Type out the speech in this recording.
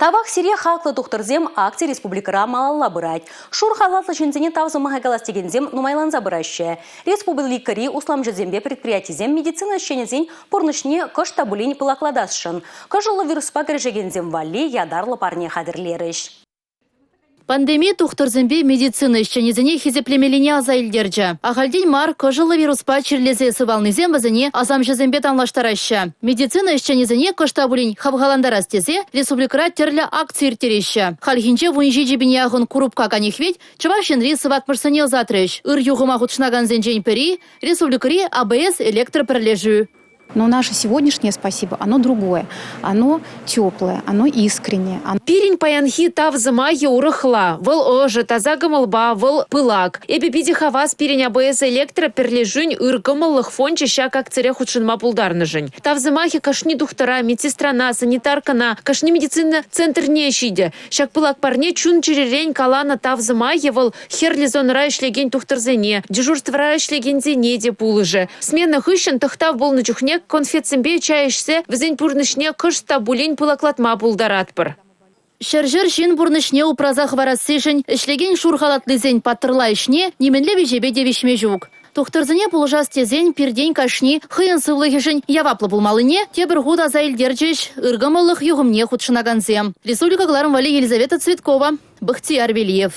Тавах сире, хаклӑ тухтӑрсем, акци республикӑра малалла пырать. Шур халатлӑ ҫынсене тав сӑмахӗ калас текенсем нумайланса пыраҫҫӗ. Республикӑри усламҫӑсемпе предприятисем медицина ӗҫченӗсен пурнӑҫне кӑшт та пулин пылаклатасшӑн. Кӑшӑллӑ вируспа кӗрешекенсем валли ятарлӑ парне хатӗрлерӗҫ. Пандеми тухтӑрсемпе медицина ӗҫченӗсене хисеплемеллине аса илтерчӗ. Ахальтен мар кӑшӑллӑ вируспа чирлесе сывалнисем вӗсене асамҫӑсемпе танлаштараҫҫӗ. Медицина ӗҫченӗсене кӑшт та пулин хавхалантарас тесе республикӑра тӗрлӗ акци ирттереҫҫӗ. Хальхинче 17 пине яхӑн курупка канихвет Чӑваш Енри сыватмӑшсене ӑсатрӗҫ. Ыр юхӑма хутшӑнакансенчен пӗри, республикӑри АБС электропӗрлешӳ. Но наше сегодняшнее спасибо, оно другое. Оно теплое, оно искреннее. Пирӗн паянхи тав сӑмахӗ урӑхла. Вӑл ӑшӑ, таса кӑмӑлпа, вӑл пылак. Эпӗ питӗ хавас пирӗн АБС Электро пӗрлешӳн ыр кӑмӑллӑх фончӗ ҫак акцире хутшӑнма пултарнӑшӑн. Тав сӑмахӗ кашни тухтӑра, медсестрана, санитаркӑна, кашни медицина центрне ҫитӗ. Ҫак пылак парне чун-чӗререн каланӑ тав сӑмахӗ вӑл хӗрлӗ зонӑра ӗҫлекен тухтӑрсене, дежурствӑра ӗҫлекенсене те пулӑшӗ. Смена хыҫҫӑн тӑхтав пулнӑ чухне конфетсемпе чай ӗҫсе вӗсен пурнӑҫне кӑшт та пулин пылаклатма пултаратпӑр. Ҫӗр-ҫӗр ҫын пурнӑҫне упраса хӑварассишӗн ӗҫлекен шур халатлисен паттӑрла ӗҫне нимӗнле виҫепе те виҫме ҫук. Тухтӑрсене пулӑшас тесен пиртен кашни хӑйӗн сывлӑхӗшӗн яваплӑ пулмаллине тепӗр хут аса илтерчӗҫ ыркӑмӑллӑх юхӑмне хутшӑнакансем. Республика кӑларӑм валли Елизавета Цветкова, Бахтияр Велиев.